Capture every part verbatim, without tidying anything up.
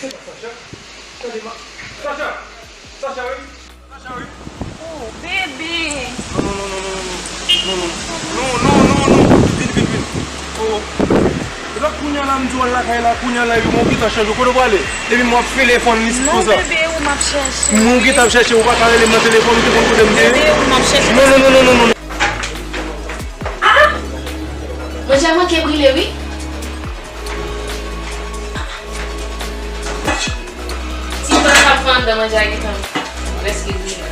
Sacha! Gade ma... Sacha! Sacha, wi! Sacha, wi! Oh, bebe! Non, non, non, non, non, non. Non, non, non, non, non, non. Vin, vin, vin. Oh. E lòt kounye a la, m di w al lakay la, kounye a la, epi mwen gentan chanje. Kote w prale? Epi mwen ap fele fòn isit konsa. Non, bebe, ou m ap chèche. Mwen ou gentan ap chèche, ou pa ka rele m nan telefòn, ou te konn kote m te ye? Bebe, ou m ap chèche. Non, non, non, non, non, non. Ah! Manje a manke brile, wi. Ti tan k ap fè anndan manje a gentan prèske brile.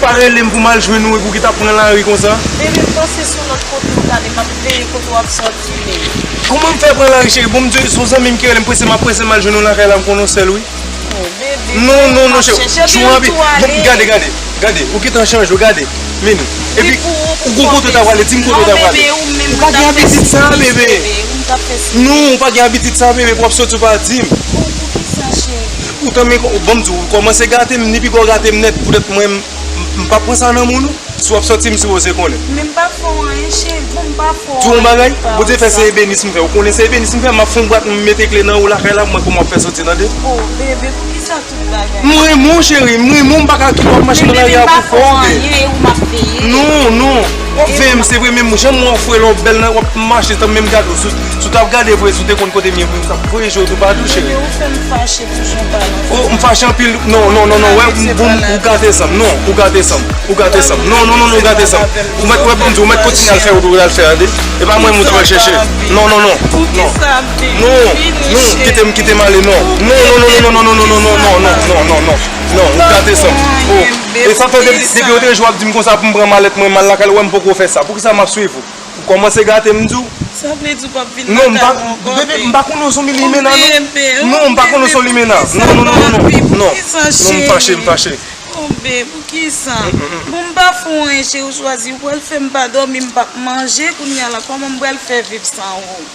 Pa rele m pou m al jwenn ou epi w gentan pran lari konsa. Bebe, m panse se yon lòt kote ou prale, m ap veye kote w ap sòti, men. Kòman m fè pran lari, cheri? Bon, m di w, se yon zanmi m ki rele m, prese m ap prese m al jwenn ou lakay la, m konnen w sèl, wi. Oh, bebe, non, non, non, cheri. Jou anpil. Bon, gade, gade, gade. Ou gentan chanje, w gade. Men, epi, ou gon kote w ta prale, di m kote w ta prale. Ou pa gen abitid sa, bebe. Non, ou pa gen abitid sa, bebe, pou w ap sòti w pa di m. Oh, poukisa, cheri? Poutan, men, bon, m di w, ou kòmanse gate m, ni pi gwo gate m nèt, poutèt mwen, m, m, m pa pran sa nan moun ou. Si w ap sòti, m sipoze konnen. Men m pa fè w anyen, cheri. Bon, m pa fè w anyen. Di w yon bagay, Bondye fè se ebenis m fè. Ou konnen se ebenis m fè, m ap fè yon bwat, m mete kle nan ou lakay la, pou mwen kòman w ap fè sòti, tande? Oh, bebe, poukisa tout bagay? M renmen w, cheri, m renmen w, m pa ka kite w ap mache nan lari a pou fè w, bebe. Non, non. W ap veye m, se vre, men jan m wè w fre lè w bèl nan, w ap mache tankou menm gade w. Si w t ap gade vre, si w te konn kote m ye vre, m t ap voye je w toupatou, cheri. Bebe, ou fè m fache toujou an palan. Oh, m fache anpil. Non, non, non, non, wè, m, bon, ou gate san m. Non, ou gate san m. Ou gate san m. Non, non, non, non, ou gate san m. Ou mèt, wè, m di, ou mèt kontinye al fè, ou al fè, tande. E pa mwen, ou t ap al chèche. Non, non, non. Non. Non, non, kite m, kite m ale, non. Non, non, non, non, ou gate san m. Oh. E sa fè depi, depi ou te jwe ap di m konsa pou m pran malèt mwen, m al lakay ou, wè m poko fè sa. Poukisa m ap swiv ou? Ou kòmanse gate m, di w. Sa vle di ou p ap vin lakay mwen ankò, bebe? M pa konnen w se yon limena, non. Non, m pa konnen w se yon limena. Non, non, non, non, non. Non, m fache, m fache. Oh, bebe, poukisa? Bon, m pa fè w anyen, cheri, ou chwazi, ou pral fè m pa dòmi, m p ap manje, kounye a la, kòman m pral fè viv san ou?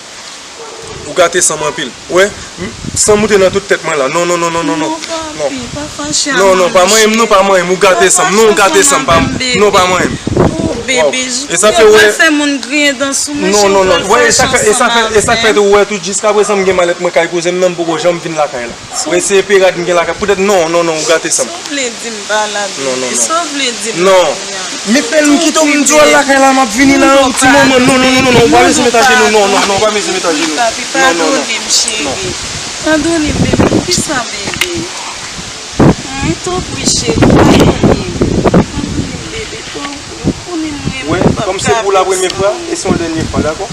Ou gate san m anpil. Wè, m, san m moute nan tout tèt mwen la. Non, non, non, non, non, non. Non, papi, pa fache a manje. Non, non, pa manyen m, non, pa manyen m. Ou gate san m. Non, ou gate san m. Pa, non, pa manyen m. Oh, bebe, ou pral fè moun griyen dan sou mwen, cheri, ou pral fache ansanm avè m. E sa fè, e sa fè, e sa fè tou, ou wè, tout jiskaprezan m gen malèt mwen kay kouzen m nan, m poko janm vin lakay la. Ou eseye peye rad m gen lakay. Poutèt, non, non, non, ou gate san m. Sa w vle di m pa la, bebe? Sa w vle di m kounye a? Non. Mipel, m kite w, m di w al lakay la, m ap vini la yon ti moman. Non, non, non, non, non, ou pa bezwen met ajenou, non, non, non, ou pa bezwen met ajenou. Papi, padone m, cheri. Padone m, bebe. Poukisa, bebe? Tanpri, cheri, padone m. Padone m, bebe. Ou konnen m renmen w, m p ap ka viv san ou. Wè, kòm se pou la premye fwa, e se yon dènye fwa, dakò?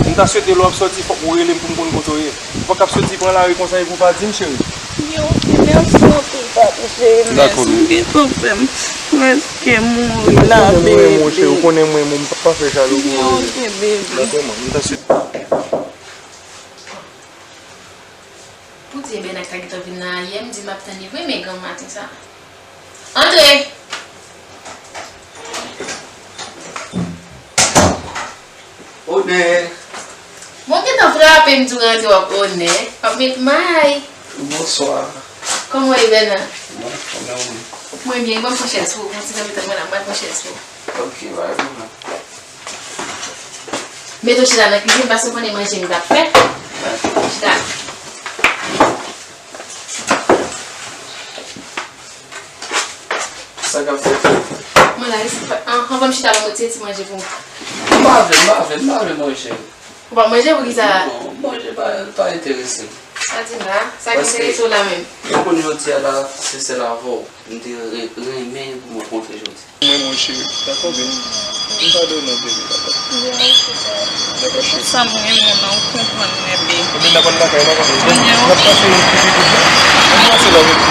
M ta swete lè w ap sòti, fòk ou rele m pou m konn kote w ye. Ou pa kab soti pran lari konsa epi w pa di m, cheri. Byen, oke, mèsi anpil, papi cheri, mèsi. M gentan fè m prèske mouri la, bebe. Ou konnen mwen, ou konnen mwen, m pa fè chale pou ou. Byen, oke, bebe. Dakò, man, m ta soti. Poutye Bènak ta gentan vin la yè, m di m ap tann li vre, men granm maten sa. Antre! Onè! Bon, gentan frape m di w rantre w ap onè. W ap met may. Bonswa. Kòman w ye, Bènak? Bon, kòman w ye? Mwen byen, ban m pran chèz pou ou. Yon ti kanpe tann mwen la, m pral pran chèz pou ou. Ok, pa gen pwoblèm. Mete w chita nan kizin, paske w konnen manje m t ap fè. Chita. Sa k ap fèt? Mwen la, resi, an, anvan m chita, ban m retire ti manje pou mwen. M pa vle, m pa vle, m pa vle manje. Ou pa manje, poukisa? Non, manje pa, pa enterese m. Sa di m la, sa k enterese w la menm? Paske ou konn jodi a la, se sèl avè w m te re-, renmen pou m rankontre jodi. Mwen, monchè, dakò, bebe. M padone w, bebe, dakò? Bebe, dakò, cheri. Sa mwen, mwen, ou konprann mwen, bebe. Ebyen, n ap al lakay la, dakò? N ap pase yon ti pitit la. Ann pase la, bebe.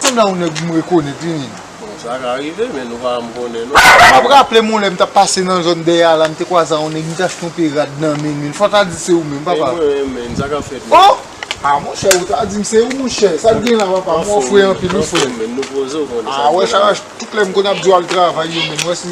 Sanble a yon nèg m rekonèt, wi, menm. Bon, sa ka rive, men nou pa janm konnen, non. M ap raple m yon lè m t ap pase nan zòn dèyè a la, m te kwaze a yon nèg, m te achte yon pye rad nan men l, men fò w ta di se ou menm, papa. E mwen menm, men, sa k ap fèt, men? Oh! A, monchè, ou ta di m se ou, monchè. Sa k gen la, papa? M ofri anpil, wi, frè. Anfòm, men nou poze w konnen sa. A, wè, Charles, tout lè m konn ap di w al travay yo, men wè si,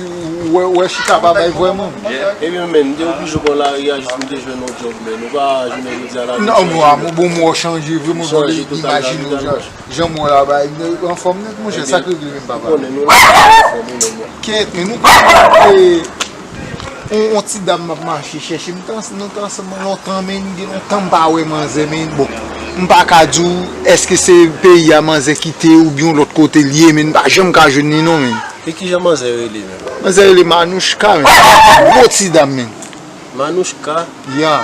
wè, wè chita pa bay vrèman. Ebyen, men, m te oblije pran lari a jis m te jwenn yon djòb, men nou pa jounen jodi a la. Non, mwen, bon, mwen chanje, vre, mwen, imajine w, jan mwen la, bay, anfòm nèt, monchè, sa k regle menm, papa? Kèt, men nou konn, e, On, on ti dam m ap mache chèche. M t ansanm, nou t ansanm lontan, men gen lontan m pa wè manzè, men bon. M pa ka di w èske se peyi a manzè kite oubyen yon lòt kote l ye, men m pa janm ka jwenn li non, men. E kijan manzè rele menm? Manzè rele Manouchka, men. Gwo ti dam, men. Manouchka? Ya.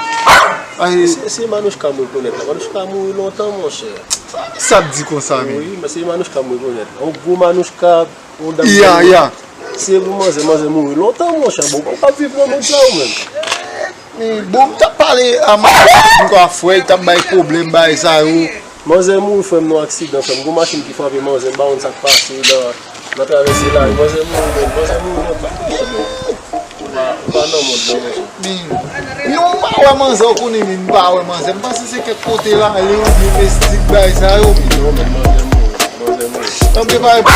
Ay, se, se Manouchka m rekonèt la. Manouchka mouri lontan, monchè. Sa, sa ap di konsa, men? Wi, men se Manouchka m rekonèt. On gwo Manouchka. Ya, ya. Se pou manzè, manzè mouri lontan, monchè. Bon, ou p ap viv nan mond sa ou menm? Men, bon, m t ap pale a manzè, m kwè frè, li t ap bay pwoblèm, bagay sa yo. Manzè mouri, frè m, nan aksidan, frè m. Gon machin ki frape manzè, m pa konn sa k pase nan, nan travèse lari. Manzè mouri, men, manzè mouri lontan. Ou pa, ou pa nan mond nan, monchè. Men, non, m pa wè manzè, ou konnen, men m pa wè manzè. M panse se kèk kote l ale, oubyen mestik, bagay sa yo, men. Non, men manzè mouri, manzè mouri. Ann te pale pou...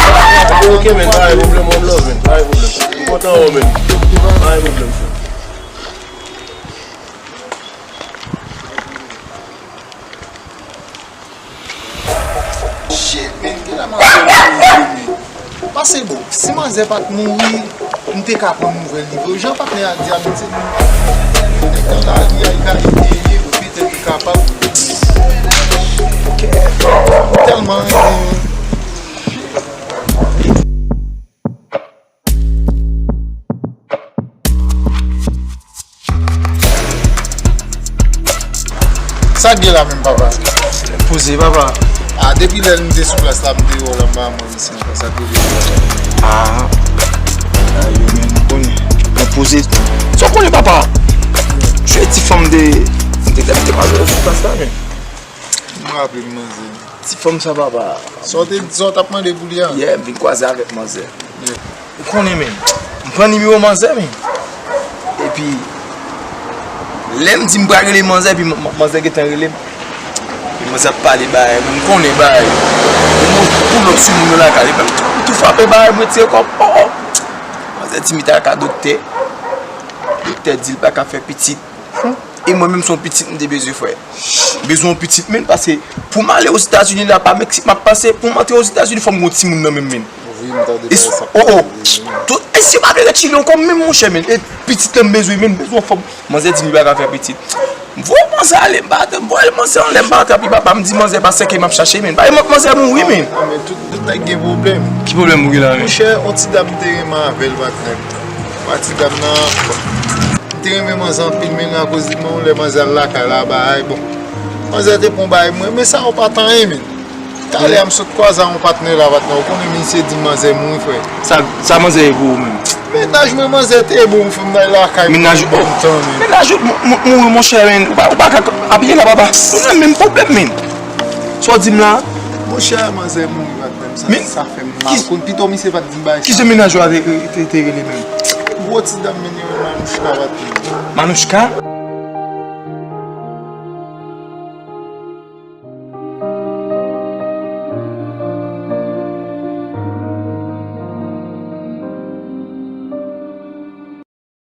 Ok, men, pa gen pwoblèm, one love, men, pa gen pwoblèm. M kontan wè w, men. Pa gen pwoblèm, frè. Shit, men, kilè manzè mouri, men? Pase bon, si manzè pa t mouri, m te ka pran nouvèl li vre. Jan patnè a di a, men se nèg nan lari a, li ka ede li, petèt li kapab. Kè, m tèlman renmen. Sa k gen la menm, papa? Poze, papa. A, depi lè m te sou plas la, m te wè w la, m pa wè w isi ankò, sa k rive? A, a, yo menm, m konnen. Mwen poze. Sa w konnen, papa? Jwe ti fanm de, m te, m te pale w sou plas la, men. M raple m, manzè. Ti fanm sa, papa. Sa w te, sa w t ap mande pou li a? Yeah, m vin kwaze avèk manzè. Yeah. Ou konnen, men. M pran nimewo manzè, men. Epi, lè m di m pral rele manzè, epi man-, man-, manzè gentan rele m. Epi manzè ap pale bagay, men m konnen bagay. Pou lòt sou moun yo lakay, epi m tou, m tou frape bagay, m retire kò m. Oh, oh. Manzè di m li t al ka doktè. Doktè di l pa ka fè pitit. E mwen menm se yon pitit m te bezwen, frè. M bezwen yon pitit, men, paske pou m ale Ozetazini la, pa Meksik m ap pase, pou m antre Ozetazini, fò m gen yon timoun nan men m, men. Wi, m tande bagay sa. Oh, oh. Tout, e si m pa vle ret Chili ankò, men, monchè, men. E pitit la m bezwen, men, m bezwen yon fanm. Manzè di m li pa ka fè pitit. M voye manzè ale, m pa, m voye manzè anlè, m pa antre, epi papa m di manzè pa sèke m ap chache, men. Pa, e manzè mouri, men. Ah, men tout, tout nèg gen pwoblèm. Ki pwoblèm ou gen la, men? Monchè, yon ti dam m te renmen avè l, patnè m. Yon ti dam nan, m te renmen manzè anpil, men akoz li, men yon lè manzè al lakay la, bagay, bon. Manzè te pran bagay mwen, men sa yo pa t anyen, men. Talè a m sot kwaze a yon patnè la, patnè, ou konnen misye di m manzè mouri, frè. Sa, sa manzè ye pou ou menm? Mennaj mwen, manzè te bon, frè m, nan lakay mwen, mennaj, bon tan, men. Mennaj ou m-, m-, mouri, monchè, men, ou pa, ou pa ka ap ye la, papa. Ou nan menm pwoblèm, men. Sa w di m la? Monchè, manzè mouri, patnè m, sa, sa fè m mal. Konn pito misye pa t di m bagay sa. Kijan mennaj ou a te, te, te rele menm? Gwo ti dam, men, yo rele Manouchka, patnè. Manouchka?